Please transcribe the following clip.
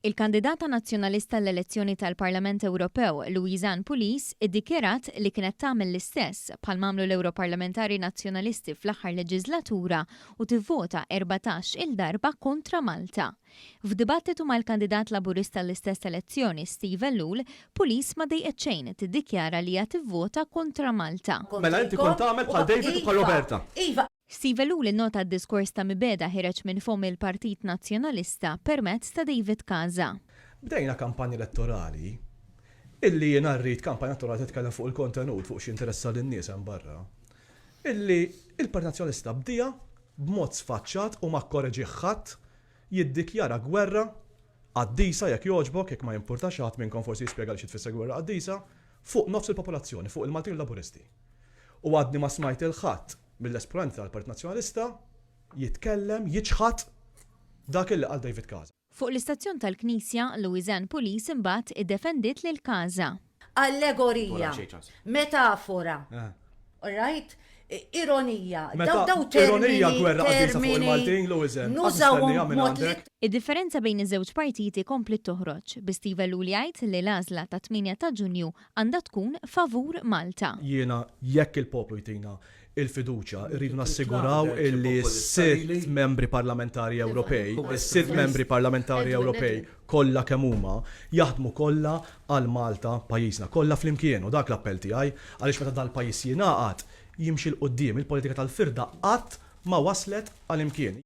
Il-kandidata Nazzjonalista għall-elezzjoni tal-Parlament Ewropew, Louise Anne Pulis, iddikjarat li kienet tagħmel l-istess bħal m'għamlu l-Ewroparlamentari Nazzjonalisti fl-aħħar leġiżlatura u tivvota 14 il darba kontra Malta. F'dibattitu mal-kandidat Laburista għall-istess elezzjoni, Steve Ellul, Pulis ma dejqet xejn tiddikjara li hija tivvota kontra Malta. Mela inti kont tagħmel bħal David u bħal Roberta. Iva. Steve Ellul innota d-diskors ta' mibegħda ħireġ minn fomm il-Partit Nazzjonalista permezz ta' David Casa. Bdejna kampanja elettorali illi jiena rrid kampanja elettorali titkellem fuq il-kontenut, fuq x'jinteressa lin-nies hemm barra, illi il-Partit Nazzjonalista bdieha b'mod sfaċċat u ma kkoreġih ħadd jiddikjara gwerra qaddisa jekk jogħġbok, jekk ma jimpurtax xi ħadd minnkom forsi jispjegali xi tfisser gwerra qaddisa, fuq nofs il-popolazzjoni, fuq il-Maltin u l-Laburisti. U għadni ma smajt 'il ħadd mill-esponenti tal-Partit Nazzjonalista jitkellem, jiċħad dak illi qal David Casa. Fuq l-istazzjon tal-Knisja, Louisanne Pulis imbagħad iddefendiet lil Casa. Allegorija, metafora, all right? Ironija, daw daw termini. Ironija gwerra qaddisa fuq il-Maltin, Louisanne. Nużawhom b'mod li. Id-differenza bejn iż-żewġ partiti kompliet toħroġ, bi Steve Ellul jgħid li l-għażla tat-8 ta' Ġunju għandha tkun favur Malta. Jiena jekk il-poplu jtina il-fiduċja, irridu nassiguraw illi s-sitt membri parlamentari Ewropej, is-sitt membri parlamentari Ewropej kollha kemm huma, jaħdmu kollha għal Malta pajjiżna, kollha flimkien u dak l-appell tiegħi għaliex meta dal-pajjiż jingħaqad, jimxi 'l quddiem, il-politika tal-firda qatt ma waslet għal imkien.